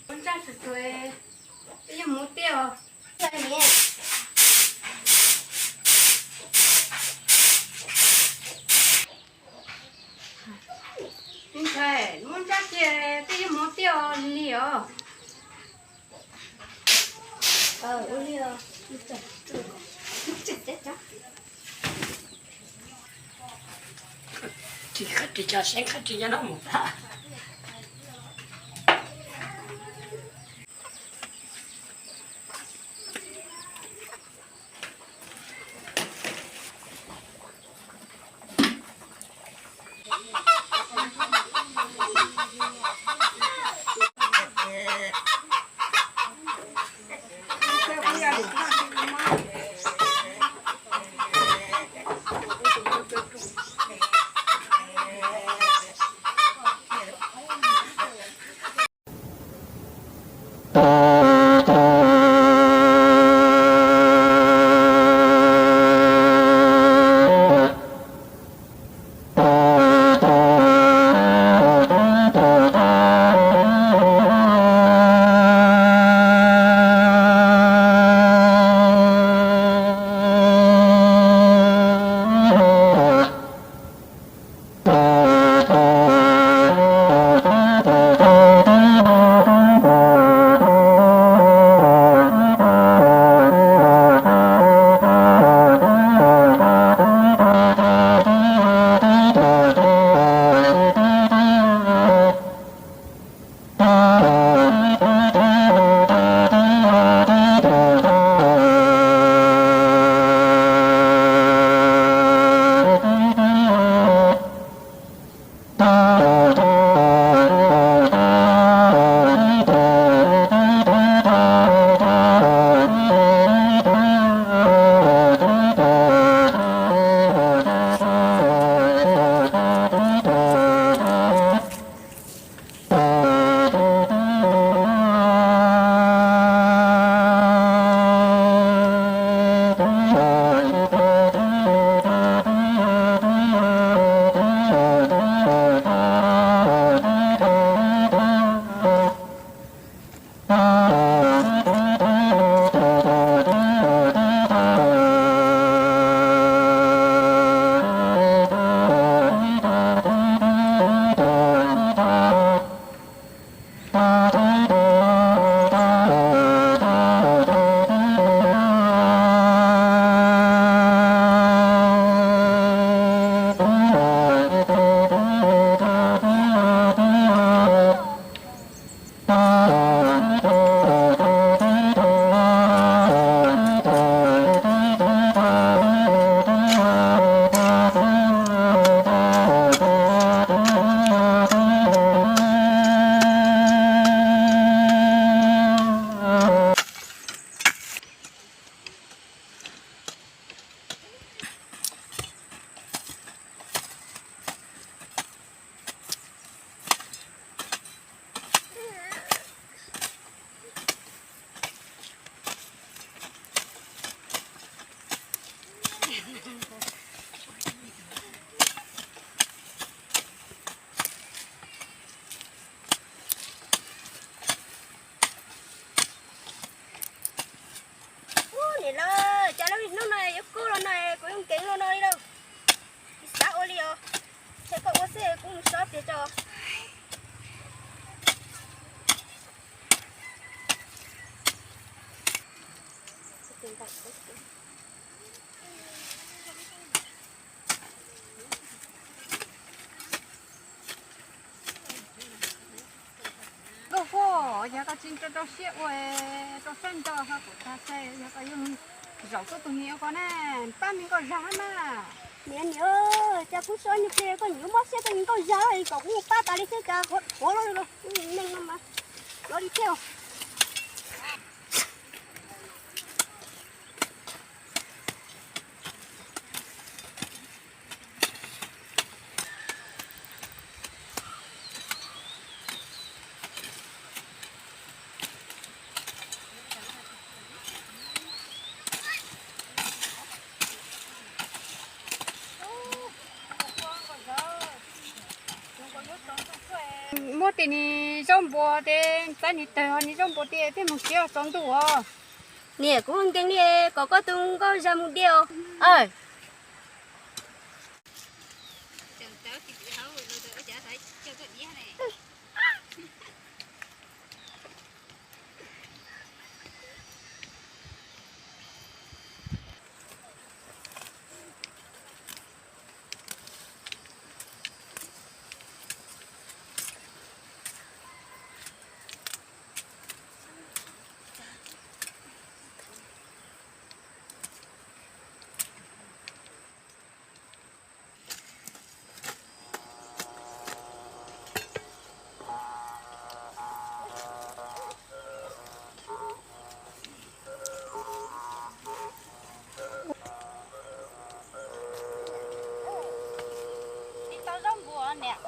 Muab ntsaj tsuag tsuag, twb yuav mus tiaj os. Me ntxhais, muab ntsaj kiag, twb yuav mus tiaj os, lig os. Tsis qab tsis tso, saib qab tsis nyob no mus tag. Ub, niam lawm, cas lub hnub no yuav kub los no kuv yeej nkees los no li lauj. Tsis xav ua li os. Ces koj ua xwb, kuv mus so tiag tso. Nkauj Fuab, yog koj tsis rau rau siab ua, rau siab nto ho kuv tag xwb, yog koj yuav zaum tuaj tus niam ko na, pab me nkauj zag mas. Niam, niam, cas kuv so nyuag pliag koj yuav mob siab rau me nkauj zag li, kom kuv mus pab tas li thiab cas qhuav qhuav los li los, neeg no mas lov li thiab. Tim ni zaub npua tes, tab ni tawg ni zaub npua tes, peb mus tsev tsaus ntuj os. Niam, kuv nkees li, kom koj tus nkauj zag mus diam os. Tsis tau zaub npua niam.